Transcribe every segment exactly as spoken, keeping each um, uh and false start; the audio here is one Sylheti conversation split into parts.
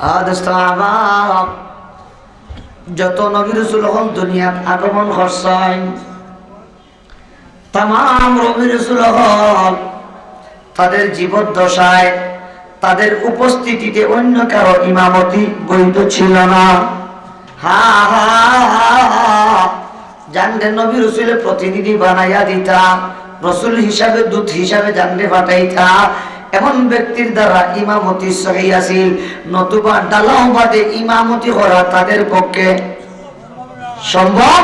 আ দোস্ত আহবাব, যত নবী রাসূল অকল দুনিয়াত আগমন করছইন, তামাম নবী রাসূল অকল তাদের জীবদ্দশায় তাদের উপস্থিতিতে অন্য কারো ইমামতি বৈধ ছিল না। হা, হা, হা, হা, হা। যানরে নবী রসুলে প্রতিনিধি বানাইয়া দিতা, রসুল হিসাবে, দূত হিসাবে যানরে পাঠাইতা, এমন ব্যক্তির দ্বারা ইমামতি সহি আছিল, নতুবা ঢালাও বাদে ইমামতি করা তাদের পক্ষে সম্ভব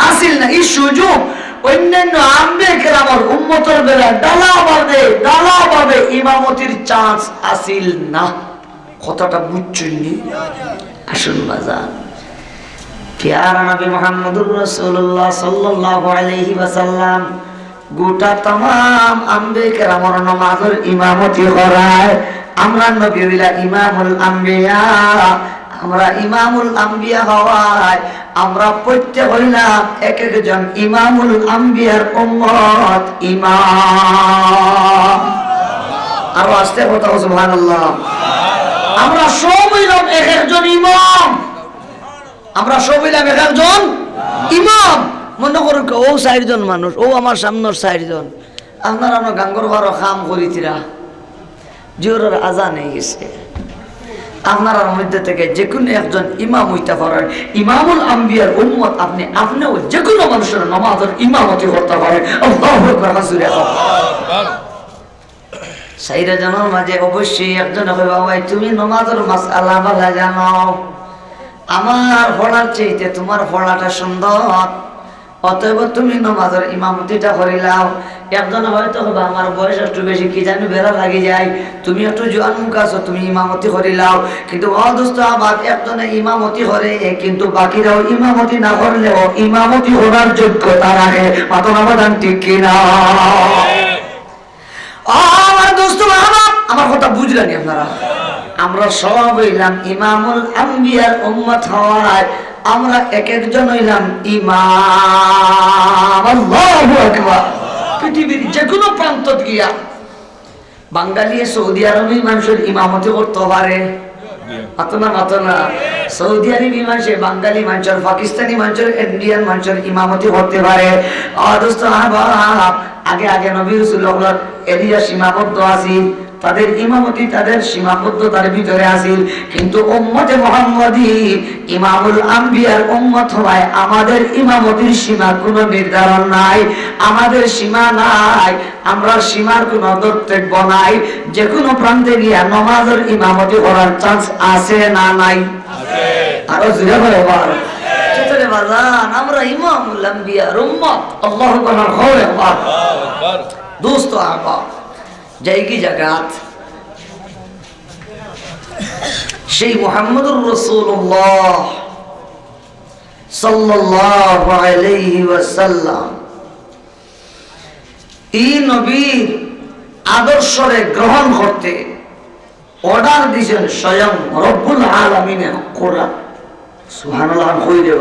আছিল না। এই সুযোগ অন্যান্য আম্বিয়া কেরামর উম্মতর বেলা ঢালাও বাদে, ঢালাও বাদে ইমামতির চান্স আছিল না। কথাটা বুঝছইন নি? আসুন বাজান, পেয়ারা নবী মুহাম্মদুর রাসূলুল্লাহ সাল্লাল্লাহু আলাইহি ওয়াসাল্লাম গোটা তামাম আম্বিয়া কেরামর নমাজর ইমামতি করায়। আমরার নবী অইলা ইমামুল আম্বিয়া, আমরা ইমামুল আম্বিয়া হওয়ায় আমরা প্রত্যেক অইলাম এক একজন ইমামুল আম্বিয়ার উম্মত। ইমাম, আরো আস্তে কথা, সুবহানাল্লাহ। আমরা সব অইলাম এক একজন ইমাম, আমরা সব অইলাম এক একজন ইমাম। মনে করুন, ও চাইরজন মানুষ, ও আমার সামনর চাইরজন, আপনারা অনো গাঙ্গর বারো কাম করিতিরা, জোহরর আজান অই গেছে। আপনারার মধ্যে থেকে যে কোনো একজন ইমাম অইতা পারেন, ইমামুল আম্বিয়ার উম্মত আপনি, আপনিও যে কোনো মানুষর নমাজর ইমামতি করতা পারেন। আল্লাহু আকবার, হাত জোরে কও। চাইরজনর মাঝে অবশ্যই একজনে কইবা, "ভাই, তুমি নমাজর মাসআলা ভালা জানো, আমার পড়ার চাইতে তোমার পড়াটা সুন্দর, অতএব তুমি নমাজর ইমামতিটা করিলাও।" একজনে হয়তো কইবা, "আমার বয়স একটু বেশি, কি জানি বেড়া লাগি যায়, তুমি একটু জোয়ান মুখ আছো, তুমি ইমামতি করিলাও।" কিন্তু ও দোস্ত আহবাব, একজনে ইমামতি করে, কিন্তু বাকিরাও ইমামতি না করলেও ইমামতি করার যোগ্যতা রাখে। মাতো না বাজান, ঠিক কি না? ও আমার দোস্ত আহবাব, আমার কথা বুঝলেন নি আপনারা? আমরা সব অইলাম ইমামুল আম্বিয়ার উম্মত হওয়ায় আমরা এক একজন অইলাম ইমাম। আল্লাহু আকবার। পৃথিবীর যে কোনো প্রান্তত গিয়া বাঙালি সৌদি আরবি মানুষর ইমামতি করতে পারে? মাতো না, মাতো না। সৌদি আরবি মানুষে বাঙালি মানুষর, পাকিস্তানি মানুষর, ইন্ডিয়ান মানুষর ইমামতি করতে পারে। ও দোস্ত আহবাব, আগে আগে নবী রাসূল অকলর এরিয়া সীমাবদ্ধ আছিল, তাদের ইমামতি তাদের সীমাবদ্ধতার ভিতরে আছিল, কিন্তু উম্মতে মুহাম্মদী ইমামুল আম্বিয়ার উম্মত হওয়ায় আমাদের ইমামতির সীমা কোনো নির্ধারণ নাই, আমাদের সীমা নাই, আমরার সীমার কোনো দর্তব্য নাই। যে কোনো প্রান্তে গিয়া নমাজর ইমামতি করার চান্স আছে না নাই? আরো জোরে বলো, বার। কিতারে বাজান, আমরা ইমামুল আম্বিয়ার উম্মত। আল্লাহু আকবার, হয় আবার। দোস্ত আহবাব, যাই কি জাগাত, সেই মুহাম্মদুর রাসূলুল্লাহ সাল্লাল্লাহু আলাইহি ওয়াসাল্লাম, এই নবীর আদর্শরে গ্রহণ করতে অর্ডার দিছেন স্বয়ং রব্বুল আলামিনে কোরআন। সুবহানাল্লাহ, কই দেব?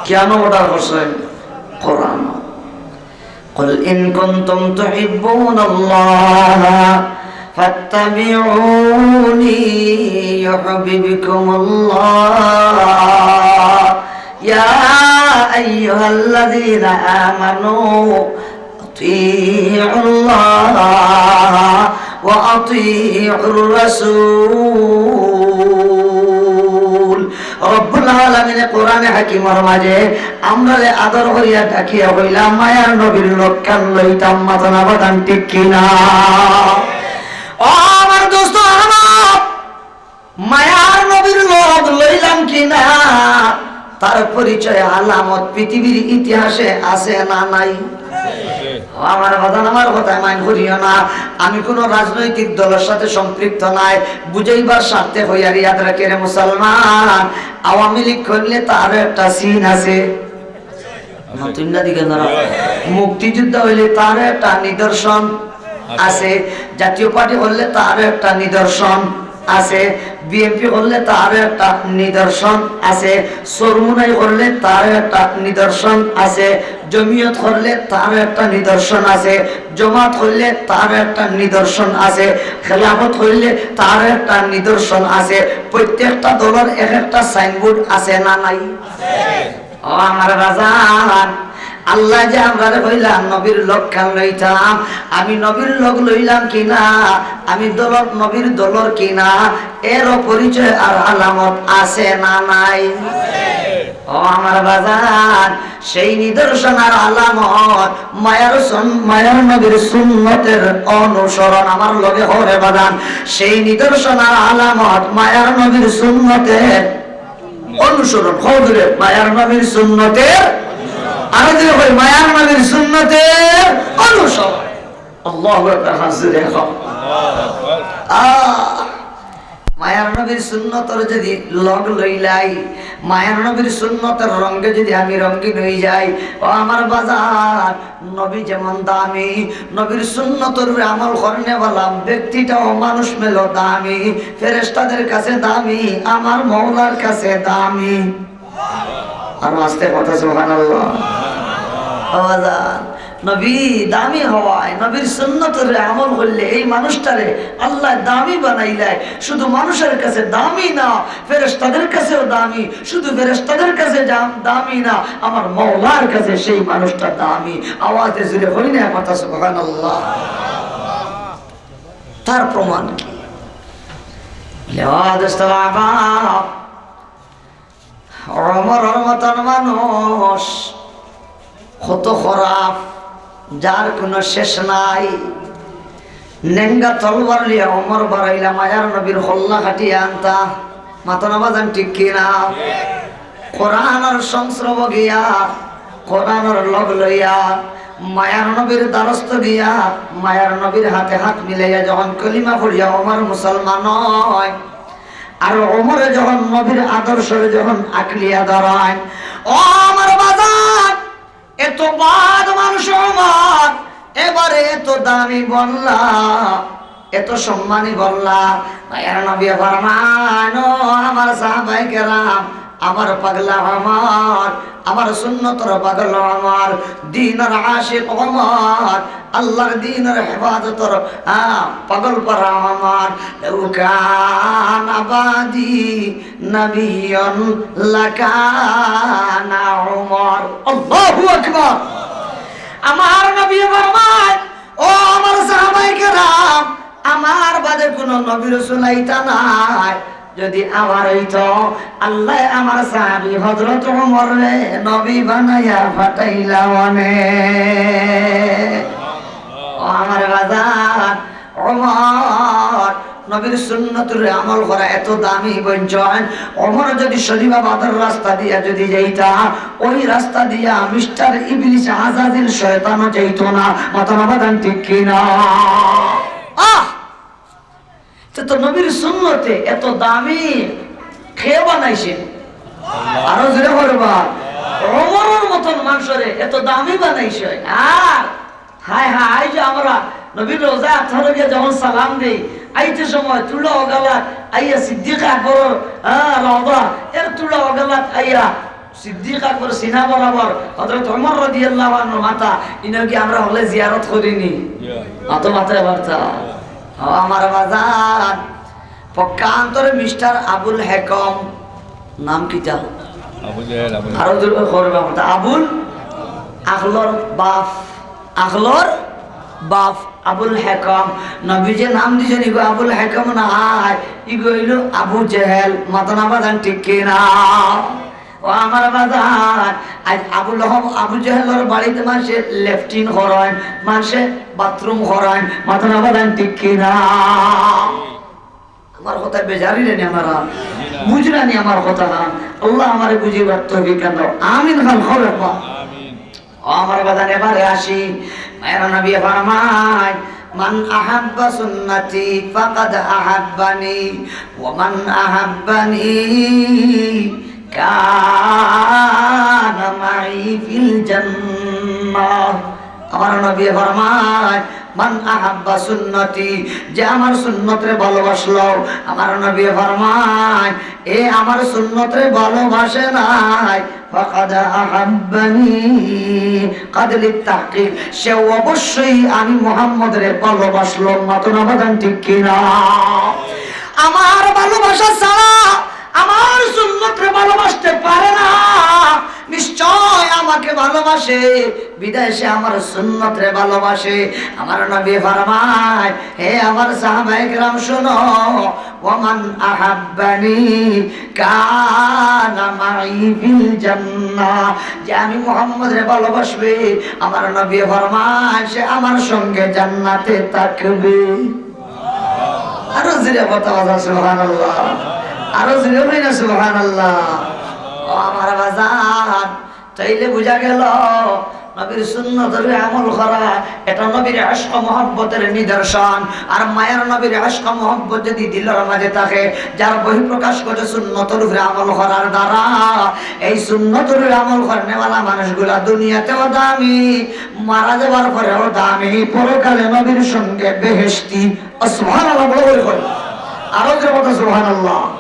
কেন অর্ডার করছেন? কোরআন। قل إن كنتم تحبون الله فاتبعوني يحببكم الله يا أيها الذين آمنوا أطيعوا الله وأطيعوا الرسول। রব্বুল আলামিনে কোরআনে হাকিমর মাঝে আমরারে আদর করিয়া ডাকিয়া কইলা, মায়ার নবীর লগে লইতাম, মাতো না বাজান, ঠিক কি না? ও আমার দোস্ত আহবাব, মায়ার নবীর লগ লইলাম কি না, তার পরিচয় আলামত পৃথিবীর ইতিহাসে আছে না নাই? ও আমার বাজান, আমার কথায় মাইন্ড করিও না, আমি কোনো রাজনৈতিক দলের সাথে সম্পৃক্ত নাই, বুঝাইবার স্বার্থে হইয়ার ইয়াদ রাখে রে মুসলমান, আওয়ামী লীগ করলে তারও একটা চিন আছে। আমার তুই না দিকে না, মুক্তিযোদ্ধা হইলে তারও একটা নিদর্শন আছে, জাতীয় পার্টি করলে তারও একটা নিদর্শন। আছে, বিএনপি করলে তার একটা নিদর্শন আছে, চরমুনাই করলে তার একটা নিদর্শন আছে, জমিয়ত করলে তার একটা নিদর্শন আছে, জমাত করলে তার একটা নিদর্শন আছে, খেলাফত করলে তার একটা নিদর্শন আছে। প্রত্যেকটা দলের এক একটা সাইনবোর্ড আছে না নাই? ও আমার বাজান, আল্লায় যে আমরারে কইলা নবীর লগ খান লইতাম, আমি নবীর লগ লইলাম কি না, আমি দলর, নবীর দলর কি না, এরও পরিচয় আর আলামত আছে না নাই? ও আমার বাজান, সেই নিদর্শন আর আলামত মায়ার সন-, মায়ার নবীর সুন্নতের অনুসরণ। আমার লগে হরে বাজান, সেই নিদর্শন আর আলামত মায়ার নবীর সুন্নতের অনুসরণ। হজরে মায়ার নবীর সুন্নতের, আরো জোরে কই, মায়ার নবীর সুন্নতের অনুসরণ। আল্লাহু আকবার, হাত জোরে কও। আহ, মায়ার নবীর সুন্নতর যদি লগ লইলাই, মায়ার নবীর সুন্নতর রঙে যদি আমি রঙিন হই যাই, ও আমার বাজান, নবী যেমন দামি, নবীর সুন্নতর উপরে আমল করনেওয়ালা ব্যক্তিটাও মানুষ মেলো দামি, ফেরেশতাদের কাছে দামি, আমার মওলার কাছে দামি। আর আস্তে কথা, সুবহানাল্লাহ। ও বাজান, নবী দামি হওয়ায়, নবীর সুন্নতরে আমল করলে এই মানুষটারে আল্লায় দামি বানাইলায়। শুধু মানুষের কাছে দামি না, ফেরেশতাদের কাছেও দামি। শুধু ফেরেশতাদের কাছে জাম-, দামি না, আমার মওলার কাছে সেই মানুষটা দামি। আওয়াজে জোরে হই না কথা, সুবহানাল্লাহ। তার প্রমাণ কি? বলে, ও দোস্ত বাবা, ওমরর মতন মানুষ কত খারাপ, যার কোনো শেষ নাই। নেঙ্গা তলবার লিয়া ওমর বারাইলা, মায়ার নবীর কল্লা কাটিয়া আনতা। মাতো না বাজান, ঠিক কি না? কোরআনর সংস্রব গিয়া, কোরআনর লগ লইয়া, মায়ার নবীর দ্বারস্থ গিয়া, মায়ার নবীর হাতে হাত মিলাইয়া যখন কলিমা পড়িয়া ওমর মুসলমান হয়, আর ওমরে যখন নবীর আদর্শরে যখন আঁকড়িয়া ধরায়, ও আমার বাজান, এত বদ মানুষ ওমর, এবারে এত দামি বললা, এত সম্মানী বললা। মায়ার নবী ফরমান, ও আমার সাহাবায়ে কেরাম, আমার পাগলা ওমর, আমার সুন্নতর পাগল ওমর, দ্বীনর আশিক ওমর, আল্লাহর দ্বীনর হেফাজতর, আ, পাগল পারা ওমর। লাউ কানা বাদি নাবিয়্যুন লাকানা ওমর। আল্লাহু আকবার। আমার নবী ফরমায়, ও আমার সাহাবায়ে কেরাম, আমার বাদে কোনো নবী রাসূল আইতা নায়। যদি আমার অইতো, আল্লায় আমার সাহাবী হযরত ওমররে নবী বানাইয়া পাঠাইলা অনে। ও আমার বাজান, ওমর, নবীর সুন্নতরে আমল করা এত দামি বঞ্চন। ওমর যদি শরীফাবাদর রাস্তা দিয়া যদি যাইতা, ওই রাস্তা দিয়া মিস্টার ইবলিস আজাজিল শয়তানও যাইতো না। মাতো না বাজান, ঠিক কি না? আহ! তে তো নবীর সুন্নতে এত দামি কে বানাইছে? আরো জোরে করবা। ওমরর মতন মানুষরে এত দামি বানাইছে। আর হায় হায়, এই যে আমরা নবীর রওজা আতহারো গিয়া যখন সালাম দেই, আইতে সময় তুলা অগালাত আইয়া সিদ্দিক আকবরর, আহ, রওজা, এর তুলা অগালাত আইয়া সিদ্দিক আকবর সিনা বরাবর হযরত ওমর রাদিয়াল্লাহু আনহু মাথা, ইনো কি আমরা হকলে জিয়ারত করিনি? মাতো মাথায় বার্তা। ও আমার বাজান, পক্ষান্তরে মিস্টার আবুল হেকম, নাম কিতা? আবু জেহেল, আবু জেহেল। আরো জোরে করবা মাতো, আবুল, আখলর বাপ, আখলর বাপ আবুল হেকম। নবীজি নাম দিছইন, ইগু আবুল হেকম নায়, ইগু অইলো আবু জেহেল। মাতো না বাজান, ঠিক কি না? ও আমার বাজান, আইজ আবুল হব-, আবু জেহেলর বাড়িত মানষে লেট্রিন করইন, মানষে বাথরুম করইন। মাতো না বাজান, ঠিক কি না? আমার কথা বেজার অইরানি আপনারা? বুঝরানি আমার কথা? আল্লায় আমারে বুঝিবার তৌফিক দান করো। আমিন খান, হবে বা? ও আমার বাজান, এবারে আসি। মায়ার নবী ফরমায়, "মান আহাব্বা সুন্নতি ফাকাদ আহাব্বানি, ওয়া মান আহাব্বানি কানা মাই ফিল জান্নাহ।" আমার নবী ফরমায়, মান আহাব্বা সুন্নতি, যে আমার সুন্নতরে ভালোবাসলো, আমার নবী ফরমায়, এ আমার সুন্নতরে ভালোবাসে নাই, ফাকাদ আহাব্বানি, কাদ লিত তাহকিক, সে অবশ্যই আমি মুহাম্মদরে ভালোবাসলো। মাতো না বাজান, ঠিক কি না? আমার ভালোবাসা ছাড়া আমার সুন্নতরে ভালোবাসতে পারে না। নিশ্চয় আমাকে ভালোবাসে, বিধায় সে আমার সুন্নতরে ভালোবাসে। আমার নবী ফরমায়, হে আমার সাহাবায়ে কেরাম, শোনো, ওমান আহাব্বানি কানা মাই ফিল জান্নাহ। যে আমি মুহাম্মদরে ভালোবাসবে, আমার নবী ফরমায়, সে আমার সঙ্গে জান্নাতে থাকবে। আরো জোরে কথা বলা সুবহানাল্লাহ, আরো জোরে কই না সুবহানাল্লাহ। ও আমার বাজান, তাইলে বুঝা গেল নবীর সুন্নতর আমল করা এটা নবীর ইশক মহব্বতের নিদর্শন। আর মায়ার নবীর ইশক মহব্বত যদি দিলর মাঝে থাকে, যার বহিঃপ্রকাশ ঘটে সুন্নতর উপরে আমল করার দ্বারা, এই সুন্নতর উপরে আমল করনেওয়ালা মানুষগুলা দুনিয়াতেও দামি, মারা যাবার পরেও দামি, পরকালে নবীর সঙ্গে বেহেশতি। আর সুবহানাল্লাহ বড় করে কয়। আরো জোরে কথা সুবহানাল্লাহ।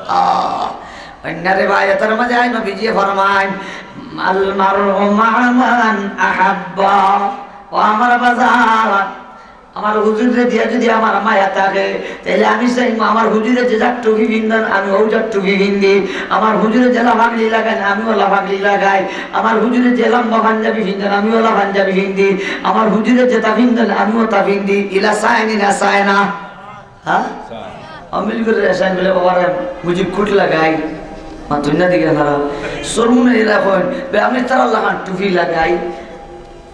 আহ, অন্য রেওয়ায়াতের মাঝে আয় নবীজি ফরমায়, "আল মারউ মাআ মান আহাব্বা।" ও আমার বাজান, আমার হুজুররে দিয়া যদি আমার মায়া থাকে, তাইলে আমি চাই আমার হুজুরে যে জাত টুপি পিন্দন, আমি অউ জাত টুপি পিন্দি। আমার হুজুরে যেলা পাগড়ি লাগাইন, আমি অলা পাগড়ি লাগাই। আমার হুজুরে যে লম্বা পাঞ্জাবি পিন্দন, আমি অলা পাঞ্জাবি পিন্দি। আমার হুজুরে যেতা পিন্দন, আমি অতা পিন্দি। ইলা চায় নি না চায় না? হ্যাঁ? অমিল করে এসাইন বলে, "বাবারে, মুজিব কুট লাগাই।" মাতুন না দিকে তারা। সরমুনে এরা কইন, "বে, আমি তারা লাগান টুপি লাগাই।"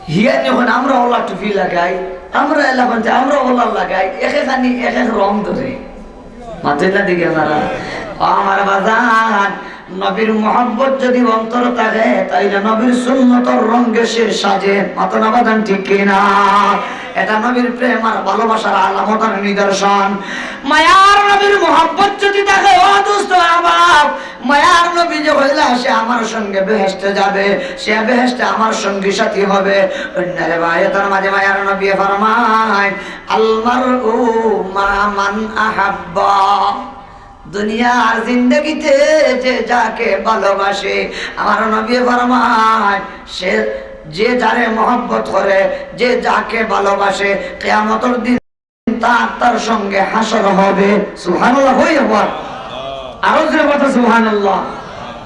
হিয়ান যখন আমরা অলা টুপি লাগাই, আমরা এলা কইন যে আমরা অলা লাগাই, এক এক আনি এক এক রং ধরে। মাতুন না দিকে তারা। ও আমার বাজান, নবীর মহব্বত যদি অন্তর থাকে, তাইলে নবীর সুন্নতর রঙে সে সাজে। মাতো না বাজান, ঠিক কি না? এটা নবীর প্রেম আর ভালোবাসার আলামত আর নিদর্শন। মায়ার নবীর মহব্বত যদি থাকে, ও দোস্ত আহবাব, মায়ার নবী যে কইলা, সে আমার সঙ্গে বেহেশতে যাবে, সে বেহেশতে আমার সঙ্গী সাথী হবে। অন্য রেওয়ায়াতের মাঝে মায়ার নবী ফরমায়, "আল মারউ মাআ মান আহাব্বা।" দুনিয়ার জিন্দেগিতে যে যাকে ভালোবাসে, আমার নবী ফরমায়, সে যে যারে মহব্বত করে, যে যাকে ভালোবাসে, কিয়ামতর দিন তার, তার সঙ্গে হাশর হবে। সুবহানাল্লাহ, হই একবার। আরো জোরে কথা সুবহানাল্লাহ।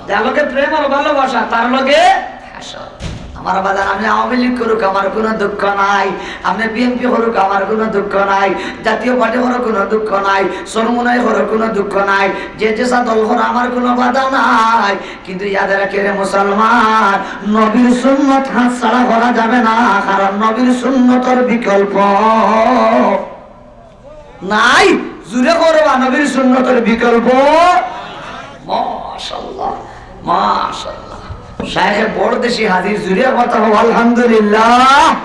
যার লগে প্রেম আর ভালোবাসা, তার লগে হাশর। আমার বাজান, আপনে আওয়ামী লীগ করুক, আমার কোনো দুঃখ নাই। আপনে বিএনপি করুক, আমার কোনো দুঃখ নাই। জাতীয় পার্টি করুক, কোনো দুঃখ নাই। চরমোনাই করুক, কোনো দুঃখ নাই। যে যেসা দল করো, আমার কোনো বাধা নাই। কিন্তু ইয়াদ রাখে রে মুসলমান, নবীর সুন্নত হাত ছাড়া করা যাবে না, কারণ নবীর সুন্নতর বিকল্প নাই। জুরে করবা, নবীর সুন্নতর বিকল্প। মাশাআল্লাহ, মাশাআল্লাহ। শায়েখে বড়দেশি হাজির, জুরে কথা হোক, আলহামদুলিল্লাহ।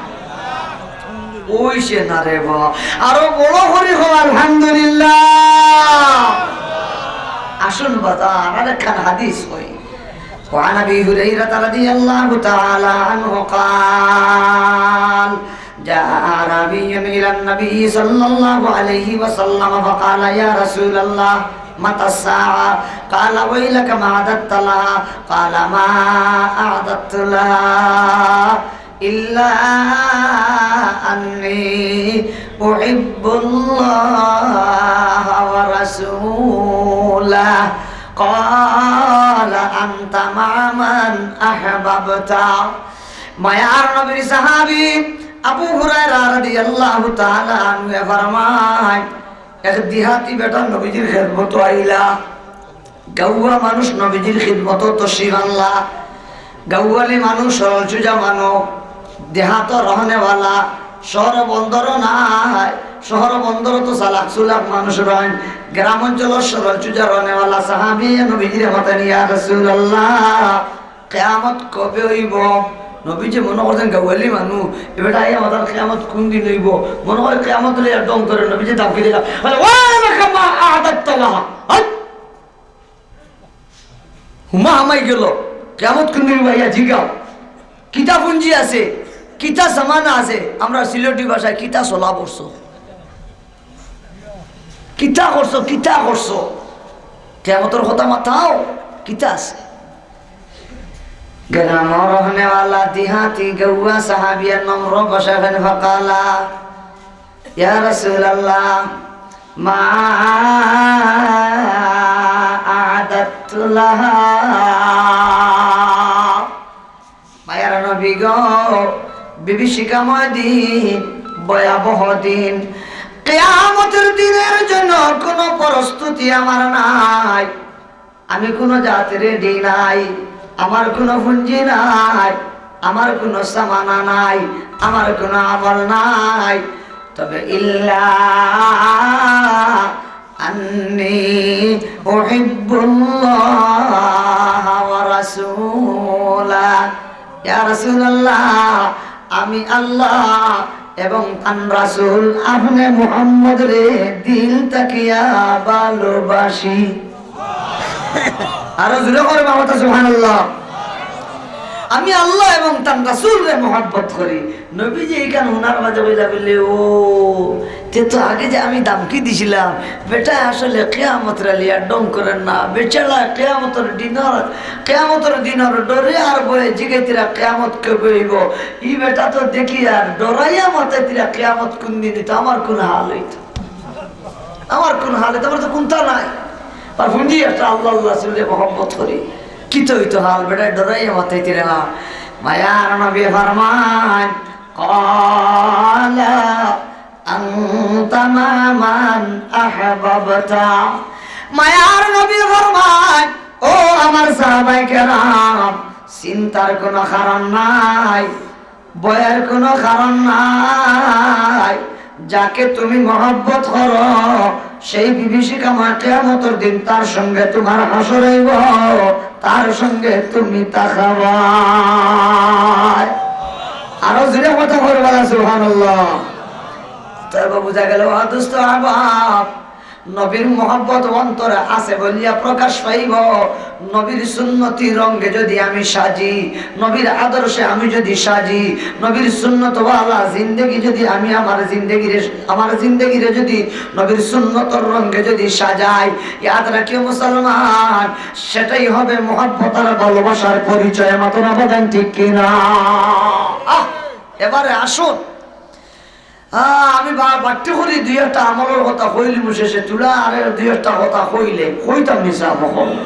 ওই সে না রে বা, আরো বড় করি হোক, আলহামদুলিল্লাহ। আসুন বাজান, আরেকখান হাদিস কই। وعن أبي هريرة رضي الله تعالى عنه قال، جاء أعرابي إلى النبي صلى الله عليه وسلم فقال، يا رسول الله، متى الساعة؟ قال، ويلك، ما أعددت لها؟ قال، ما أعددت لها إلا أني أحب الله ورسوله. قال، أنت مع من أحببت. মায়ার নবীর সাহাবী আবু হুরায়রা রাদিয়াল্লাহু তাআলা আনহু ফরমায়, এক দেহাতি বেটা নবীজির খেদমতো আইলা। গাউয়া মানুষ নবীজির খিদমতো তশরিফ আনলা। গাউয়ালি মানুষ, সরল সুজা মানুষ, দেহাতো রহনেওয়ালা, শহর বন্দর নাই, শহর বন্দর তো চালাক চুলাক মানুষ রইন, গ্রাম অঞ্চলর সরল সুজা রহনেওয়ালা সাহাবী নবীজিরে মাতেন, ইয়া রাসূলুল্লাহ, কিয়ামত কবে অইবো? নবীজি মনো করছেন গাউয়ালি মানুষ, এ বেটা আইয়া মাতের কিয়ামত কুন দিন অইবো? মনো কয় কিয়ামত লইয়া ঢং করে, নবীজি দাবকি দিলা, বলে, ওয়াইলাকা মা আ'দাদতা লাহা। হায়! হুমা হামাই গেল, কিয়ামত কুন দিন অইবো আইয়া জিগাও। কিতা পুঞ্জি আছে? কিতা জমানা আছে, আমরা সিলেটি ভাষায় কিতা চলা পড়ছো, কিতা করছো, কিতা করছো, কিয়ামতর কথা মাতাও, কিতা আছে? গ্রাম রহনেওয়ালা দিহাতি গৌয়া সাহাবিয়া নম্র বসা ফেন ফকালা, ইয়া রাসূলুল্লাহ, মা আ'দাদতু লাহা। মায়ার নবী গো, বিভীষিকাময় দিন, ভয়াবহ দিন, কিয়ামতের দিনের জন্য কোনো প্রস্তুতি আমার নাই। আমি কোনো জাত রেডি নাই, আমার কোনো পুঞ্জি নাই, আমার কোনো সামানা নাই, আমার কোনো আমল নাই। তবে ইল্লা আন্নি উহিব্বুল্লাহ ওয়া রাসূলা। ইয়া রাসূলুল্লাহ, আমি আল্লাহ এবং তান রাসূল, আপনে মুহাম্মদরে দিল থাকিয়া ভালোবাসি। আরো জোরে কইবা মাতা সুবহানাল্লাহ। আমি আল্লাহ এবং তান রাসূলরে মহব্বত করি। নবীজি ইখান হুনার মাঝে কইলা বলে, "ও, তে তো আগে যে আমি ধমকি দিছিলাম, বেটা আসলে কিয়ামতরে লইয়া ঢং করের না, বেচারা কিয়ামতর দিনর, কিয়ামতর দিনর ডরে আর ভয়ে জিগাইতিরা কিয়ামত কবে অইবো। ই বেটা তো দেখি আর ডরাইয়া মাতাইতিরা কিয়ামত কুন দিন অইতো, আমার কুন হাল অইতো, আমার কুন হাল অইতো, আমার তো কুন্তা নাই।" আর পুঞ্জি একটা আল্লাহ, আল্লাহ রাসূলরে মহব্বত করি, কিতা অইতো হাল, বেটা ডরাইয়া মাতাইতিরা। মায়ার নবী ফরমাইন, ক্বালা আনতা মা'আমান আহবাবতা। মায়ার নবী ফরমাইন, ও আমার সাহাবায়ে কেরাম, চিন্তার কোনো কারণ নাই, ভয়ের কোনো কারণ নাই। যাকে তুমি মহব্বত করো, সেই বিভীষিকাময় কিয়ামতর দিন তার সঙ্গে তোমার হাশর অইবো, তার সঙ্গে তুমি থাকবায়। আরো জোরে মাতা কইবা সুবহানাল্লাহ। তবে বুঝা গেল, ও দোস্ত আহবাব, নবীর মহব্বত অন্তরে আছে বলিয়া প্রকাশ পাইবো। নবীর সুন্নতি রঙে যদি আমি সাজি, নবীর আদর্শে আমি যদি সাজি, নবীর সুন্নতওয়ালা জিন্দেগি যদি আমি আমার জিন্দেগিরে, আমার জিন্দেগিরে যদি নবীর সুন্নতর রঙে যদি সাজাই, ইয়াদ রাখিও মুসলমান, সেটাই হবে মহব্বত আর ভালোবাসার পরিচয়। মাতন আবাদান, ঠিক কিনা? আহ, এবারে আসুন, আহ, আমি বা-, বাট্টি করি দুই একটা আমলর কথা কইলিমু শেষে, তুলা আরে দুই একটা কথা কইলে, কইতাম নি সাব অখন?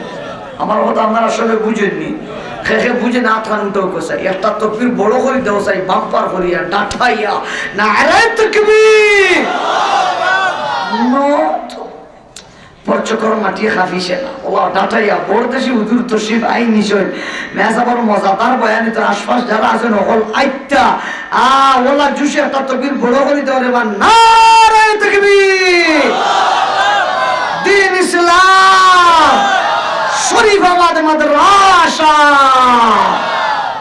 আমার কথা আপনারা আসলে বুঝেননি। খে খে বুঝে না থান উঠাও কষাই। একটা তকবির বড় করি দেও চাই, বাম্পার করিয়া, ডাঠাইয়া, নারায়ে তাকবীর। নো তো। পরচকর মাটি খাফিছে না। ওলা ডাটাইয়া বড়দেশি হুজুর তশরিফ আইন নিছইন। মেজাবর মজাদার বয়ানি তো আশপাশ যারা আছইন অকল আইতা। আ, ওলা জুশে একটা তকবির বড় করি দেও রে বা। নারায়ে তাকবীর। দ্বীন ইসলাম। শরীফাবাদ মাদ্রাসা।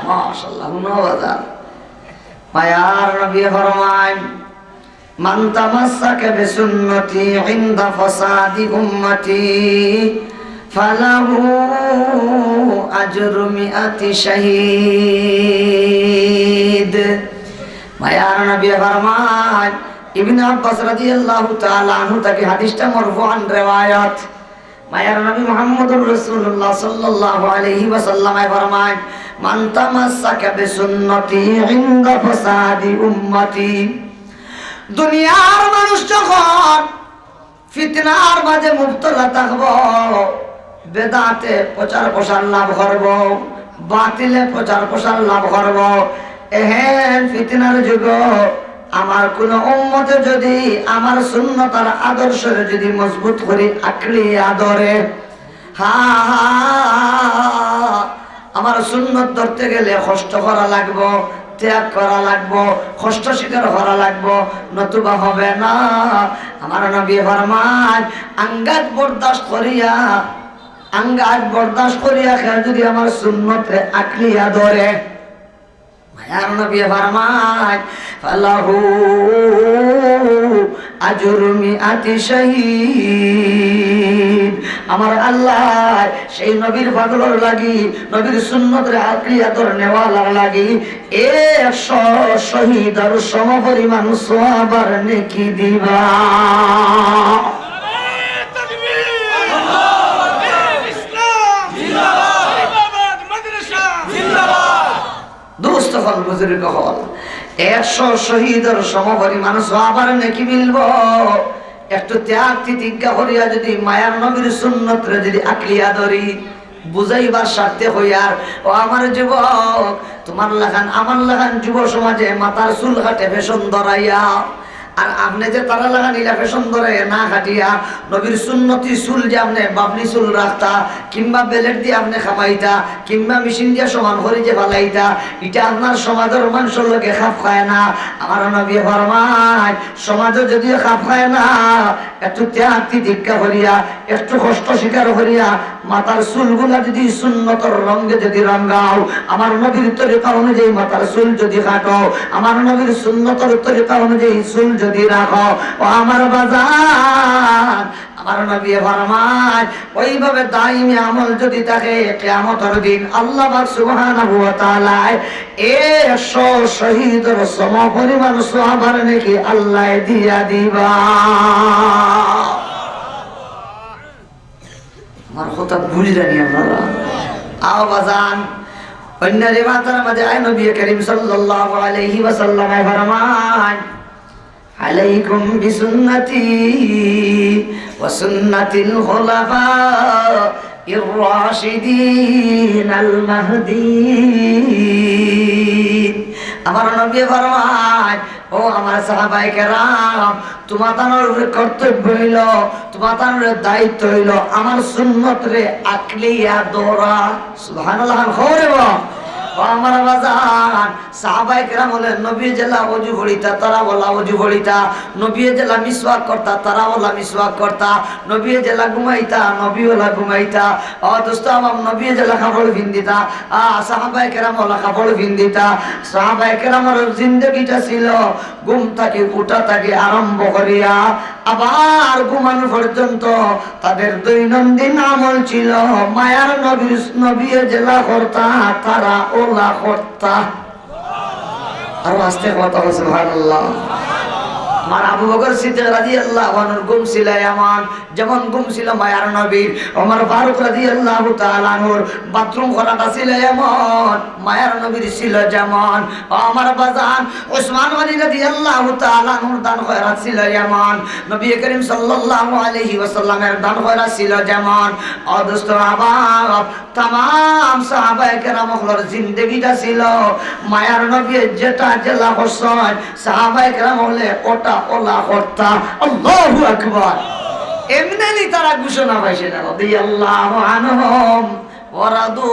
মাশাআল্লাহ, হুনো বাজান। মায়ার নবী ফরমাইন, মান তামাসসাকা বিসুন্নতি ইনদা ফাসাদি উম্মতি ফালাহু আজরু মিআতি শাহীদ। মায়ার নবী ফরমাইন, ইবনে আব্বাস রাদিয়াল্লাহু তাআলা আনহু থাকি হাদিসটা মরফুআন রেওয়ায়াত। মায়ার নবী মুহাম্মদুর রাসূলুল্লাহ সাল্লাল্লাহু আলাইহি ওয়াসাল্লামে ফরমাইন, মান তামাসসাকা বিসুন্নতি ইনদা ফাসাদি উম্মতি। দুনিয়ার মানুষ যখন ফিতনার মাঝে মুবতলা থাকবো, বেদাতে প্রচার প্রসার লাভ করবো, বাতিলে প্রচার প্রসার লাভ করবো, এহেন ফিতনার যুগো আমার কোন উম্মতে যদি আমার সুন্নত আর আদর্শরে যদি মজবুত করি আঁকড়িয়া ধরে, হা, হা, আমার সুন্নত ধরতে গেলে কষ্ট করা লাগবো, ত্যাগ করা লাগবো, কষ্ট স্বীকার করা লাগবো, নতুবা হবে না। আমার নবী ফরমাইন, আঙ্গাজ বরদাস্ত করিয়া, আঙ্গাজ বরদাস্ত করিয়া কেউ যদি আমার সুন্নতরে আঁকড়িয়া ধরে, মায়ার নবী ফরমাইন, ফালাহু আজরু মিআতি শহীদ। আমার আল্লাহ সেই নবীর পাগলর লাগি, নবীর সুন্নতরে আঁকড়িয়া ধরনেওয়ালার লাগি একশো শহীদর সমপরিমাণ সওয়াব আর নেকি দিবা। দোস্ত অকল, বুজুর্গ অকল, একশো শহীদর সমপরিমাণ সওয়াব আর নেকি মিলবো। একটু ত্যাগ তিতিক্ষা করিয়া যদি মায়ার নবীর সুন্নতরে যদি আঁকড়িয়া ধরি, বুঝাইবার স্বার্থে কইয়ার, ও আমার যুবক, তুমার লাখান আমার লাখান যুব সমাজে মাথার চুল কাটে ফ্যাশন ধরাইয়া, আর আপনে যে তারা লাখান ইলা ফ্যাশন ধরে না কাটিয়া, নবীর সুন্নতি চুল যে আপনে বাবলি চুল রাখতা, কিংবা ব্লেড দিয়া আপনে কামাইতা, কিংবা মেশিন দিয়া সমান করি যে ফালাইতা, ইটা আপনার সমাজর মানষর লগে খাপ খায় না। আমার নবী ফরমায়, সমাজো যদিও খাপ খায় না, একটু ত্যাগ তিতিক্ষা করিয়া, একটু কষ্ট স্বীকার করিয়া, মাথার চুলগুলা যদি সুন্নতর রঙে যদি রঙাও, আমার নবীর তরিকা অনুযায়ী মাথার চুল যদি কাটো, আমার নবীর সুন্নতর তরিকা অনুযায়ী চুল যদি রাখো, ও আমার বাজান, আমার নবী ফরমায়, ওইভাবে দাইমি আমল যদি থাকে, কিয়ামতর দিন আল্লাহ পাক সুবহানাহু ওয়া তাআলায় একশো শহীদর সমপরিমাণ সওয়াব আর নেকি আল্লায় দিয়া দিবা। আমার কথা বুঝরা নি আপনারা? আও বাজান, অন্য রেওয়ায়াতর মাঝে আয় নবী করিম সাল্লাল্লাহু আলাইহি ওয়াসাল্লাম ফরমায়, عليكم بسنتي وسنة الخلفاء الراشدين المهديين। আমার নবী ফরমায়, ও আমার সাহাবায়ে কেরাম, তুমাতানর উপরে কর্তব্য অইলো, তুমাতানর উপরে দায়িত্ব অইলো আমার সুন্নতরে আঁকড়িয়া ধরা। সুবহানাল্লাহ, খান খবরে বা। ও আমার বাজান, সাহাবায়ে কেরাম অকলে নবীয়ে যেলা অজু পড়িতা, তারা অলা অজু পড়িতা, নবীয়ে যেলা মিসওয়াক করতা, তারা অলা মিসওয়াক করতা, নবীয়ে যেলা ঘুমাইতা, নবী অলা ঘুমাইতা। ও দোস্ত আমার, নবীয়ে যেলা কাপড় পিন্দিতা, আ, সাহাবায়ে কেরাম অলা কাপড় পিন্দিতা। সাহাবায়ে কেরামর জিন্দেগিটা ছিল ঘুম থাকি উঠা থাকি আরম্ভ করিয়া আবার ঘুমানো পর্যন্ত তাদের দৈনন্দিন আমল ছিল মায়ার নবীর, নবীয়ে যেলা করতা, তারা অলা করতা। আরো আস্তে কথা বলো, সুবহানাল্লাহ। আমার আবু বকর সিদ্দিক রাদিয়াল্লাহু আনহুর ঘুম ছিল এমন, যেমন ঘুম ছিল মায়ার নবীর। ওমর ফারুক রাদিয়াল্লাহু তাআলা আনহুর বাথরুম করাটা ছিল এমন, মায়ার নবীর ছিল যেমন। ও আমার বাজান, উসমান গনি রাদিয়াল্লাহু তাআলা আনহুর দান খয়রাত ছিল এমন, নবী করিম সাল্লাল্লাহু আলাইহি ওয়াসাল্লামের দান খয়রাত ছিল যেমন। ও দোস্ত আহবাব, তামাম সাহাবায়ে কেরাম অকলর জিন্দেগিটা ছিল মায়ার নবী যেটা যেলা করছইন, সাহাবায়ে কেরাম অকলে ওটা অলা করতা। আল্লাহু আকবার। এমনে নি তারা ঘোষণা পাইছে না, রাদিয়াল্লাহু আনহুম ওয়া রাদু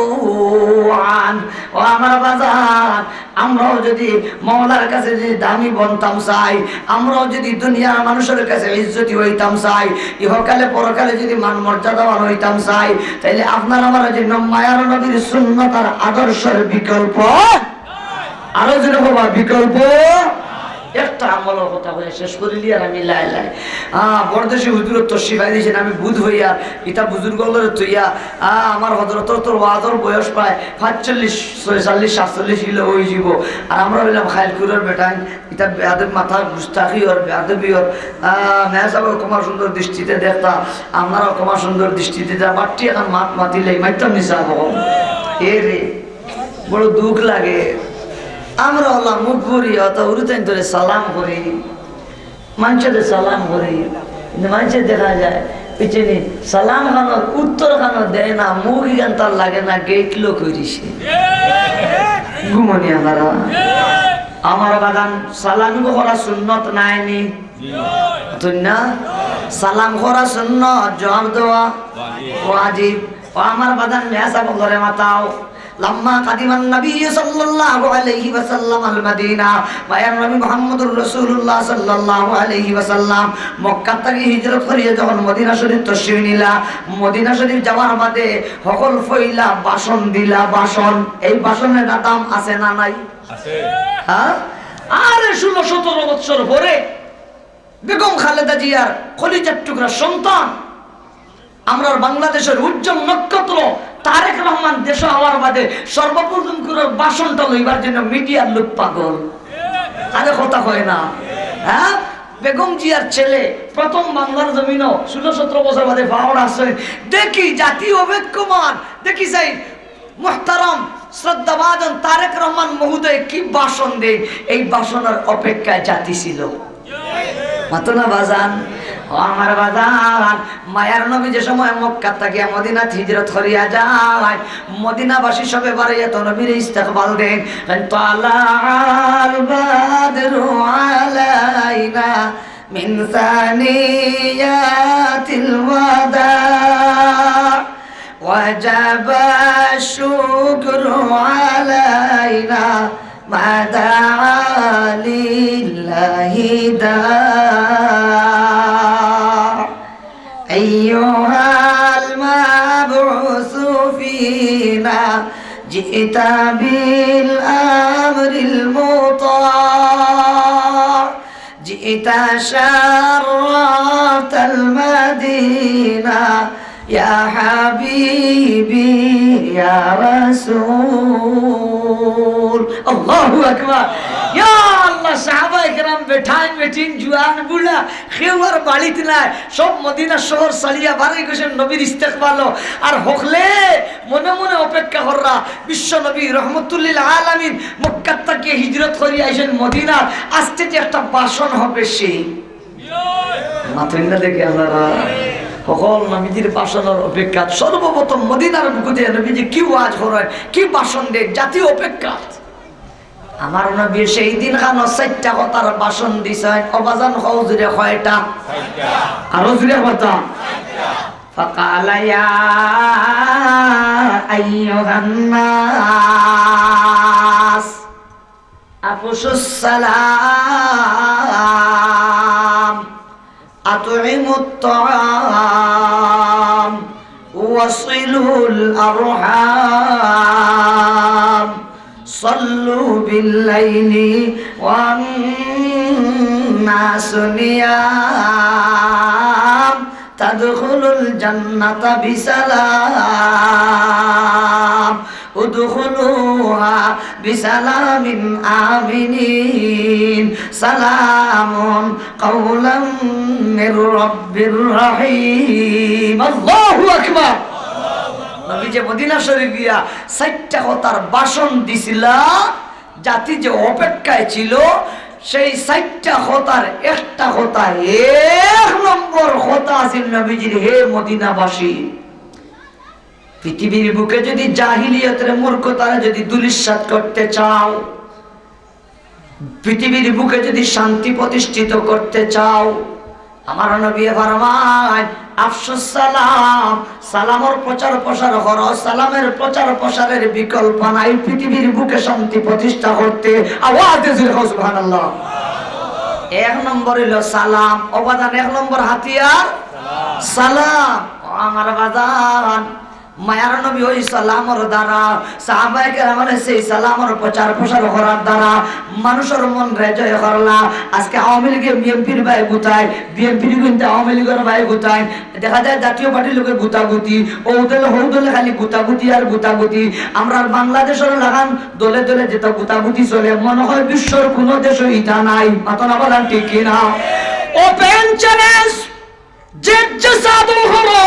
আন। ও আমার বাজান, আমরাও যদি মওলার কাছে যদি দামি বনতাম চাই, আমরাও যদি দুনিয়ার মানুষর কাছে ইজ্জতি অইতাম চাই, ইহকালে পরকালে যদি মান মর্যাদাবান অইতাম চাই, তাইলে আপনার আমার জন্য মায়ার নবীর সুন্নত আর আদর্শর বিকল্প আরো জোরে কইবা, বিকল্প একটা আমলর কথা কইয়া শেষ করিলি আর আমি লাই লাই। আহ, বরদেশি হুজুরর তশরিফ আইছে, আমি বুধ অইয়া, ইতা বুজুর্গ অকলরে থইয়া, আহ, আমার হজরতর তো ওয়াজর বয়স প্রায় পাঁচচল্লিশ, ছয়চল্লিশ, সাতচল্লিশ কিলো অইযিবো। আর আমরা অইলাম খাইলকুরর বেটাইন, ইতা বেয়াদব মাথা গুস্তাখি অর, বেয়াদবি অর। আহ, মেয়া সাব অকমা সুন্দর দৃষ্টিতে দেখতা, আপনারা অকমা সুন্দর দৃষ্টিতে দা, বাট্টি এখন মাত মাতিলে, মাতিতাম নি সাব অকল। এ রে। বড় দুখ লাগে। আমরা অলা মুখ ভরি অত উরুতাইন ধরে সালাম করি, মানষরে সালাম করি, কিন্তু মানষে দেখা যায় পিছনে সালাম খানোর উত্তর খানো দেয় না, মুখ ইখান তার লাগে না, গেট লক অই দিছে। ঘুমনি আমরা। আমার বাজান সালাম করা সুন্নত নায় নি? তুই না? সালাম করা সুন্নত, জবাব দেওয়া ওয়াজিব। ও আমার বাজান মেয়া সাব অকলরে মাতাও। লাম্মা কাদিমান নবী সাল্লাল্লাহু আলাইহি ওয়াসাল্লাম আল মদিনা, মায়ার নবী মুহাম্মদুর রাসূলুল্লাহ সাল্লাল্লাহু আলাইহি ওয়াসাল্লাম মক্কা থাকি হিজরত করিয়া যখন মদিনা শরীফ তশরিফ নিলা, মদিনা শরীফ যাওয়ার বাদে হকল ফইলা ভাষণ দিলা, ভাষণ। এই ভাষণর একটা দাম আছে না নাই? আছে। হ্যাঁ? আরে ষোলো সতেরো বছর পরে বেগম খালেদা জিয়ার কলিজার টুকরা সন্তান, আমরার বাংলাদেশর উজ্জ্বল নক্ষত্র তারেক রহমান দেশো আওয়ার বাদে সর্বপ্রথম করি ভাষণটা লইবার জন্য মিডিয়ার লোক পাগল। আরে কথা কয় না, হ্যাঁ? বেগম জিয়ার ছেলে প্রথম বাংলার জমিনো ষোলো সতেরো বছর বাদে পাওয়ার আসইন। দেখি জাতি অপেক্ষমান, দেখি চাই মোহতারাম শ্রদ্ধাভাজন তারেক রহমান মহোদয় কি ভাষণ দেইন, এই ভাষণর অপেক্ষায় জাতি ছিল। মাতো না বাজান, ও আমার বাজান, মায়ার নবী যে সময় মক্কা থাকিয়া মদিনাত হিজরত করিয়া যায়, মদিনাবাসী সবে বাড়াইয়া তো নবীর ইস্তেকবাল দেইন। طلع البدر علينا من ثنيات الوداع وجب الشكر علينا ما دعا لله داع. أيها المبعوث فينا جئت بالأمر المطاع. جئت شرفت المدينة يا حبيبي يا رسول. আল্লাহু আকবার। ইয়া আল্লাহ, সাহাবায়ে কেরাম, বেটাইন বেটিন, জুয়ান বুড়া, কেউ আর বাড়িত নাই, সব মদিনা শহর ছাড়িয়া বারই গেছইন নবীর ইস্তেকবালো। আর হকলে মনে মনে অপেক্ষা কররা, বিশ্ব নবী রহমতুল্লিল আলামিন মক্কাত থাকিয়া হিজরত করি আইছইন মদিনাত, আজকে যে একটা ভাষণ হবে সেই। মাতইন না দেখি আপনারা, হকল নবীজির ভাষণর অপেক্ষা। সর্বপ্রথম মদিনার বুকুতে নবীজি কি ওয়াজ করইন, কি ভাষণ দেইন, জাতি অপেক্ষা। আমার নবী সেই দিন খানো চাইরটা কথার ভাষণ দিছইন। ও বাজান, কও জুরে কয়টা? আরো জুরে কথা। فقال يا أيها الناس أفشوا السلام أطعموا الطعام وصلوا الأرحام صلوا بالليل والناس نيام تدخلوا الجنة بسلام ادخلوها بسلام آمنين سلام قولا من رب رحيم. আল্লাহু আকবার। নবীজি মদিনা শরীফ গিয়া চাইরটা কথার ভাষণ দিছিলা, জাতি যে অপেক্ষায় ছিল, সেই চাইরটা কথার একটা কথা, এক নম্বর কথা আছিল নবীজির, হে মদিনাবাসী, পৃথিবীর বুকে যদি জাহিলিয়তের মূর্খতারে যদি ধূলিসাৎ করতে চাও, পৃথিবীর বুকে যদি শান্তি প্রতিষ্ঠিত করতে চাও, আমার নবী ফরমায়, আফশুস সালাম, সালামর প্রচার প্রসার করো। সালামের প্রচার প্রসারের বিকল্প নাই পৃথিবীর বুকে শান্তি প্রতিষ্ঠা করতে। আওয়াজ দিয়ে জোরে কও সুবহানাল্লাহ। এক নম্বর অইলো সালাম। ও বাজান, এক নম্বর হাতিয়ার সালাম। ও আমার বাজান, মায়ার নবী ওই সালামর দ্বারা, সাহাবায়ে কেরামে সেই সালামর প্রচার প্রসার করার দ্বারা মানুষর মনরে জয় করলা। আজকে আওয়ামী লীগে বিএনপির বায় গুতায়, বিএনপির কিন্তু আওয়ামী লীগর বায় গুতায়। দেখা যায় জাতীয় পার্টির লগে গুতাগুতি, ও দলে হউ দলে খালি গুতাগুতি আর গুতাগুতি। আমরার বাংলাদেশর লাখান দলে দলে যেতা গুতাগুতি চলে, মনে হয় বিশ্বর কুনু দেশো ইতা নাই। মাতো না বাজান, ঠিক কি না? Open challenge, যে যে সাদম হলো,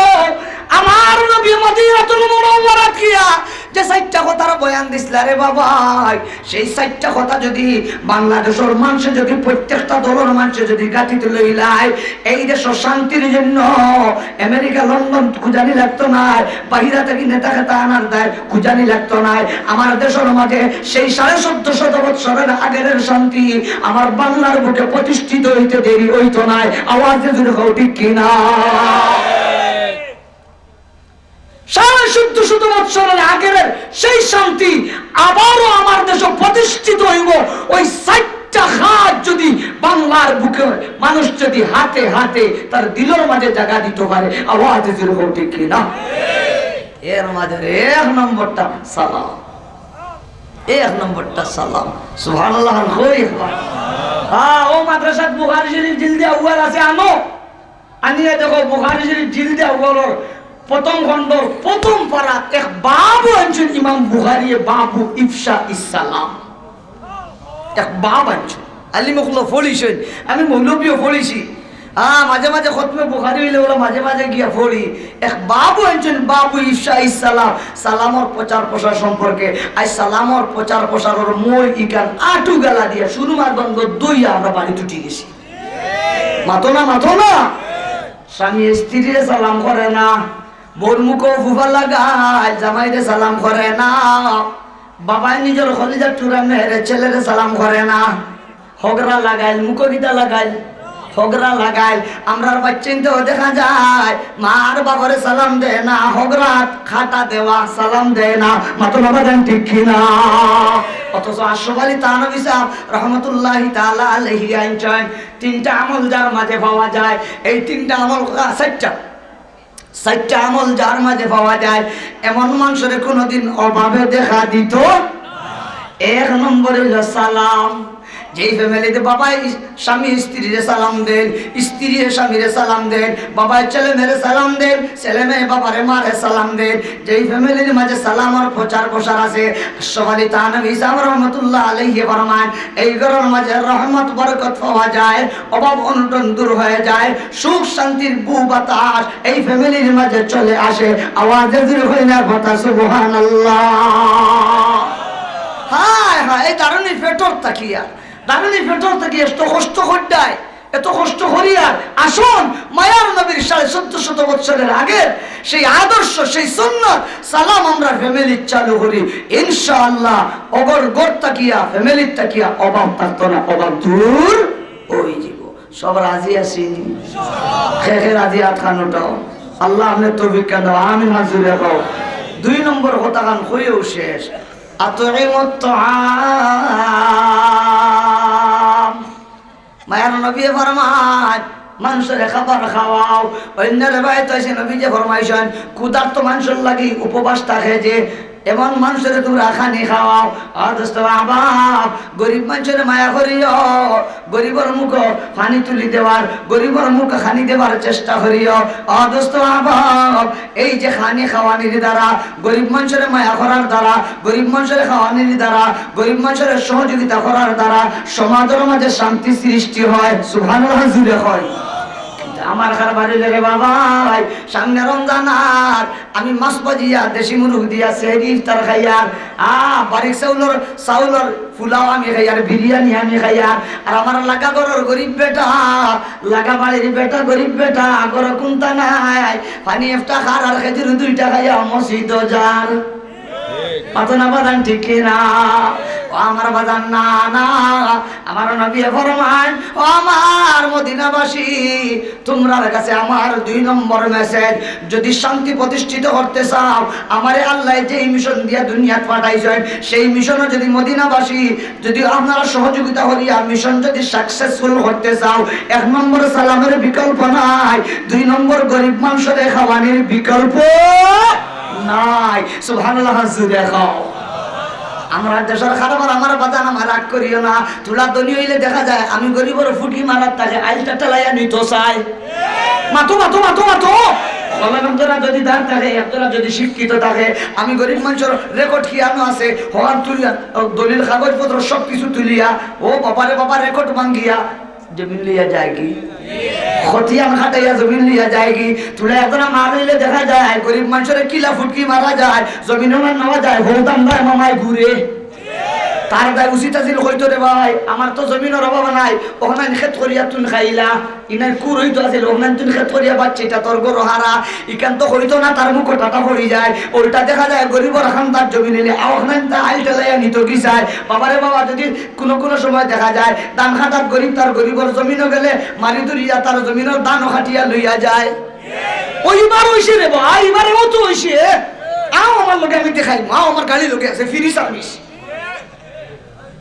আমার নবী মদিনাতুল মুনাওয়ারাত গিয়া যে চাইরটা কথার বয়ান দিছলা রে বাবা, সেই চাইরটা কথা যদি বাংলাদেশর মানষে যদি, প্রত্যেকটা দলর মানষে যদি গাঁঠিত লইলায়, এই দেশর শান্তির জন্য আমেরিকা, লন্ডন খুজানি লাগতো নায়, বাহিরা থাকি নেতা খেতা আনার দায় খুজানি লাগতো নায়। আমার দেশর মাঝে সেই সাড়ে চোদ্দ শত বৎসরের আগের শান্তি আমার বাংলার বুকে প্রতিষ্ঠিত হইতে দেরি হইতো নায়। আওয়াজ দিয়ে জোরে কও, ঠিক কি না? সাড়ে চোদ্দ শত বৎসরের আগের সেই শান্তি আবারও আমার দেশো প্রতিষ্ঠিত হইব। ওই চাইরটা কাজ যদি বাংলার বুকে মানুষ যদি হাতে হাতে তার দিলর মাঝে জাগা দিতো পারে, আওয়াজ দিয়ে জোরে কও, ঠিক কি না? এর মাঝে এক নম্বরটা সালাম, এক নম্বরটা সালাম। সুবহানাল্লাহ, কই একবার? হ্যাঁ, ও মাদ্রাসাত বুখারী শরীফ জিলদে আউয়াল আছে, আনো। আনিয়া দেখো, বুখারী শরীফ জিলদে আউয়ালর প্রথম খণ্ডর প্রথম পারাত এক বাবও আনছইন ইমাম বুখারীয়ে, বাবু ইফশা ইসসালাম। এক বাব আনছইন। আলিম অকলে পড়ছইন, আমি মৌলবীও পড়ছি। হ্যাঁ, মাঝে মাঝে খতমে বুখারী অইলে ওলা মাঝে মাঝে গিয়া পড়ি। এক বাবও আনছইন, বাবু ইফশা ইসসালাম, সালামর প্রচার প্রসার সম্পর্কে। আইজ সালামর প্রচার প্রসারর মই ইখান আটু গালা দিয়া সুরমার গন্ধ দইয়া আমরা বাড়িত উঠি গেছি। মাতো না, মাতো না। স্বামী স্ত্রীরে সালাম করে না, বউর মুখো ফুফা লাগাইল, জামাইরে সালাম করে না। বাবায় নিজর কলিজার টুকরা মেয়েরে, ছেলেরে সালাম করে না। হগরা লাগাইল, মুখো কিতা লাগাইল? হগরা লাগাইল। আমরার বাচ্চাইন্তও দেখা যায়, মা আর বাবারে সালাম দেয় না, হগরাত খাটা দেওয়া, সালাম দেয় না। মাতো না বাজান, ঠিক কি না? অথচ আশরাফ আলী থানভী সাহেব রহমতুল্লাহি তাআলা আলাইহি আনছইন, তিনটা আমল যার মাঝে পাওয়া যায়, এই তিনটা আমল, আ, চাইরটা, চাইরটা আমল যার মাঝে পাওয়া যায়, এমন মানষরে কোনোদিন অভাবে দেখা দিত। এক নম্বর অইলো সালাম। যেই ফ্যামিলিতে বাবায় স্বামী স্ত্রীরে সালাম দেইন, স্ত্রীয়ে স্বামীরে সালাম দেইন, বাবায় ছেলে মেয়েরে সালাম দেইন, ছেলে মেয়ে বাবারে মারে সালাম দেইন, যেই ফ্যামিলির মাঝে সালামর প্রচার প্রসার আছে, আশরাফ আলী থানভী সাহেব রহমতুল্লাহ আলাইহি ফরমাইন, এই ঘরর মাঝে রহমত বরকত পাওয়া যায়, অভাব অনটন দূর হয়ে যায়, সুখ শান্তির বু বাতাস এই ফ্যামিলির মাঝে চলে আসে। আওয়াজে জোরে কইন না কথা, সুবহানাল্লাহ। হায় হায়, এই দারুণী পেটর থাকিয়া, দারুণী পেটর থাকিয়া এত কষ্ট কররায়, এত কষ্ট করিয়ার। আসুন, মায়ার নবীর সাড়ে চোদ্দ শত বৎসরের আগের সেই আদর্শ, সেই সুন্নত, সালাম আমরা ফ্যামিলির চালু করি। ইনশাআল্লাহ, অগর ঘর থাকিয়া, ফ্যামিলির থাকিয়া অভাব থাকতো না, অভাব দূর অইযিবো। সব রাজি আছি? কে কে রাজি আত খান উঠাও। আল্লাহ আপনে তৌফিক খান দাও। আমিন। হাত জোরে কও। দুই নম্বর কথা খান কইও শেষ। আতইমুত তাআম। মায়ার নবী ফরমাইন, মানষরে খাবার খাওয়াও। অন্য রেওয়ায়েত আছে নবীজি ফরমাইছইন, ক্ষুধার্ত মানষর লাগি উপবাস থাকে যে, এমন মানষরে তুমরা খানি খাওয়াও। ও দোস্ত আহবাব, গরিব মানষরে মায়া করিও, গরিবর মুখো পানি তুলি দেওয়ার, গরিবর মুখো খানি দেবার চেষ্টা করিও। ও দোস্ত আহবাব, এই যে খানি খাওয়ানির দ্বারা, গরিব মানষরে মায়া করার দ্বারা, গরিব মানষরে খাওয়ানির দ্বারা, গরিব মানষরে সহযোগিতা করার দ্বারা সমাজর মাঝে শান্তি সৃষ্টি হয়। সুবহানাল্লাহ জোরে কও। কিন্তু আমার কারবার অইলো রে বাবা, সামনে রমজান আর আমি মাছ ভাজিয়া, দেশি মুরগ দিয়া সেহরি ইফতার খাইয়ার, আ, বারিক চাউলর, চাউলর পোলাও আমি খাইয়ার, বিরিয়ানি আমি খাইয়ার, আর আমার লাগা ঘরর গরিব বেটা, লাগা বাড়ির বেটা, গরিব বেটা, ঘরো কুন্তা নাই, পানি একটা খার আর খেজুর দুইটা খাইয়া মসজিদো যার। মাতো না বাজান, ঠিক কি না? ও আমার বাজান, না, না, আমার নবী ফরমাইন, ও আমার মদিনাবাসী, তুমরার কাছে আমার দুই নম্বর মেসেজ, যদি শান্তি প্রতিষ্ঠিত করতে চাও, আমারে আল্লায় যেই মিশন দিয়া দুনিয়াত পাঠাইছইন, সেই মিশনো যদি মদিনাবাসী, যদি আপনারা সহযোগিতা করিয়া মিশন যদি সাকসেসফুল করতে চাও, এক নম্বর সালামের বিকল্প নাই, দুই নম্বর গরিব মানষরে খাওয়ানির বিকল্প নাই। সুবহানাল্লাহ জোরে কও। আমরার দেশর কারবার আমার বাজান, আমার রাগ করিও না। তুলা ধনী অইলে দেখা যায় আমি গরিবর ফুটকি মারার তাকে আইলটা ঠেলাইয়া নিতো চাই। মাতো, মাতো, মাতো, মাতো। কলম একজরা যদি দাঁড় থাকে, একজরা যদি শিক্ষিত থাকে, আমি গরিব মানষর রেকর্ড কিয়ানো আছে, হকান তুলিয়া, দলিল কাগজপত্র সব কিছু তুলিয়া, ও বাবারে বাবা, রেকর্ড ভাঙ্গিয়া জমিন লইয়া যায়গি? খতিয়ান খাটাইয়া জমিন লইয়া যায়গি? তুলা একজরা মার অইলে দেখা যায়, গরিব মানষরে কিলা ফুটকি মারা যায়, জমিন ওখান নেওয়া যায়, হৌতাম দায় মামায় ঘুরে। তার দায় উচিত আছিল কইতো, রে ভাই, আমার তো জমিনর অভাব নাই, ওখান খেত করিয়া তুন খাইলা, ইনার কুর অইতো আছিল, ওখান তুন খেত করিয়া বাচ্চাটা তোর গরু হারা, ইখান তো কইতো না, তার মুখো টাটা পড়ি যায়। উল্টা দেখা যায় গরিবর খান্দার জমিন অইলে, ওখান তা আইল ঠেলাইয়া নিতো কি চায়। বাবারে বাবা, যদি কোনো কোনো সময় দেখা যায় ধান খাটাত গরিব, তার গরিবর জমিনো গেলে মারি ধরিয়া তার জমিনর ধানও খাটিয়া লইয়া যায়। ওইবার অইছে রে ভাই, এবারেও তো অইছে। আও আমার লগে, আমি দেখাই, আও আমার গাড়ি লগে আছে, ফ্রি সার্ভিস।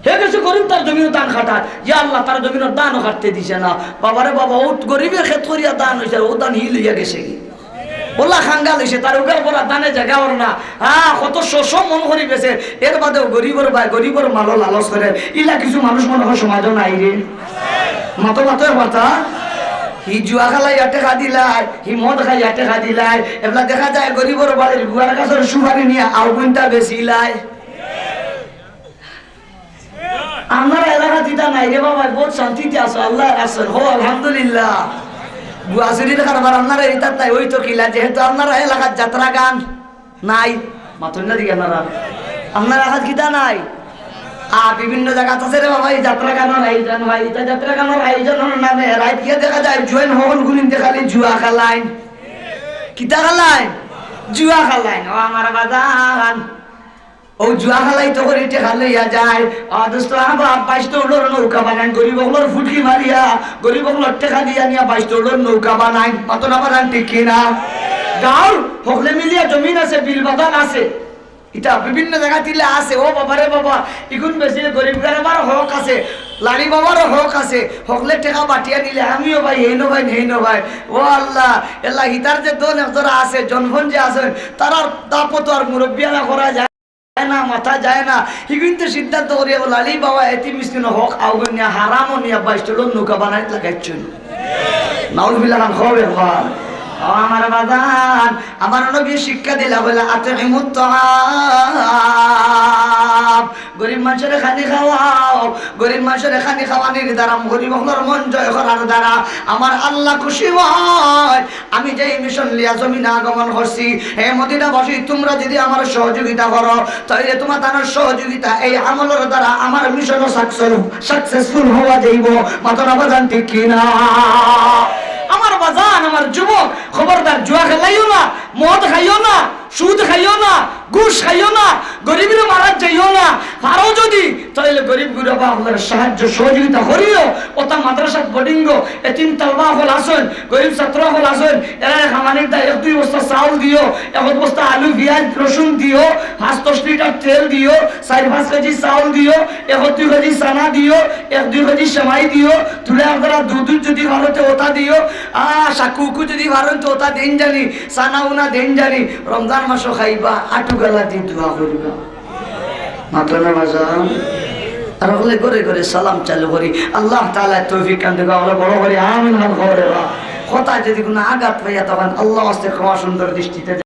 হে গেছে গরিব তার জমিনর ধান খাটাত, ইয়া আল্লাহ, তার জমিনর ধানও খাটতে দিছে না। বাবারে বাবা, ও গরিবে খেত করিয়া ধান অইছে, ও ধান হি লইয়া গেছে গি। ওলা খাঙ্গাল অইছে, তার উগার পরা ধানে জাগা অর না। হ্যাঁ, কত শ শ মন করি বেচে, এর বাদেও গরিবর ভাই, গরিবর মালো লালচ করে। ইলা কিছু মানুষ মনে হয় সমাজও নাই রে। মাতো মাতো কথা। হি জুয়া খেলাইয়া টেকা দিলায়, হি মদ খাইয়া টেকা দিলায়। এবলা দেখা যায় গরিবর বাড়ির গুয়ার গাছর সুপারি নিয়া আউগুনটা বেচিলায়। আপনারা এলাকাত ইতা নাই রে বাবা, বহুত শান্তিতে আছো, আল্লাহ রাখছেন। হো, আলহামদুলিল্লাহ। গুয়াচুরির কারবার আপনারা ইতাত নাই, ওই তো কিলা, যেহেতু আপনারা এলাকাত যাত্রা গান নাই, মাতইন না দেখি আপনারা। আপনারা এলাকাত কিতা নাই? আ, বিভিন্ন জাগাত আছে রে বাবা, এই যাত্রা গানর আয়োজন হয়। ইতা যাত্রা গানর আয়োজনর নামে রাইত গিয়া দেখা যায় জোয়ান হকলগুইন্তে খালি জুয়া খেলাইন। কিতা খেলাইন? জুয়া খেলাইন। ও আমার বাজান, ও জুয়া খেলাইতো করি টেকা লইয়া যায়। আ, দোস্ত, আবার বাইশ দৌড়র নৌকা বানাইন, গরিব অকলর ফুটকি মারিয়া, গরিব অকলর টেকা দিয়া নিয়া বাইশ দৌড়র নৌকা বানাইন। মাতো না বানান, ঠিক কি না? গাঁওর হকলে মিলিয়া জমিন আছে, বিল বাগান আছে, ইতা বিভিন্ন জাগাত ইলা আছে। ও বাবা রে বাবা, ইগুন বেচিলে গরিব গরাবার হক আছে, লাড়ি বাবারও হক আছে। হকলে টেকা বাটিয়া নিলে আমিও ভাই, হেইনো ভাই, হেইনো ভাই। ও আল্লাহ, এল্লা হিতার যে দন একজরা আছে, জনগণ যে আছে, তারার দাপত আর মুরব্বিয়ানা করা যায় না, মাথা যায় না। হিগুইন্তে সিদ্ধান্ত করিয়া বলে, "আলী বাবা, এতিম মিসকিন হক আউগুন নিয়া হারামও নিয়া বাইশ দৌড়র নৌকা বানাইত লাগাইছইন।" নাউজুবিল্লাহ খান, খুব একবার। ও আমার বাজান, আমার নবী শিক্ষা দিলা বলে, "আতইমুত তাআম।" গরিব মানষরে খানি খাওয়াও। গরিব মানষরে খানি খাওয়ানির দ্বারা, গরিব অকলর মন জয় করার দ্বারা আমার আল্লাহ খুশি হয়। আমি যেই মিশন লইয়া জমিনে আগমন করছি, হে মদিনাবাসী, তোমরা যদি আমার সহযোগিতা করো, তাইলে তোমার তার সহযোগিতা এই আমলর দ্বারা আমার মিশনও সাকসেস, সাকসেসফুল হওয়া যাইব। মাতো না বাজান, ঠিক কি না? আমার বাজান, আমার যুবক, খবরদার জুয়া খেলাইও না, মদ খাইও না, সুদ খাইও না, ঘুষ খাইও না, গরিবরে মারাত যাইও না। পারো যদি, তাইলে গরিব গুরবা অকলর সাহায্য সহযোগিতা করিও। ওটা মাদ্রাসাত বোর্ডিং গো, এতিম তালবা অকল আছইন, গরিব ছাত্র অকল আছইন, এরারে খামানির দা এক দুই বস্তা চাউল দিও, এক বস্তা আলু, পিয়াজ, রসুন দিও, পাঁচ দশ লিটার তেল দিও, চাইর পাঁচ কেজি চাউল দিও, এক দুই কেজি চানা দিও, এক দুই কেজি সেমাই দিও, তুলে আপনারা দুধ দুধ যদি পারো তে ওটা দিও, আ, সাকু উকু যদি পারো তে ওটা দিন জানি, চানা উনা দিন জানি, রমজান মাসও খাইবা, আটু গালা দি দোয়া করিবা। মাতো না বাজান। আর হকলে ঘরে ঘরে সালাম চালু করি। আল্লাহ তাআলা তৌফিক কান দেবা, আমরা বড় করি আমিন হান করে বা। কথা যদি কোনো আঘাত পাইয়া তখন আল্লাহ আস্তে ক্ষমা সুন্দর দৃষ্টিতে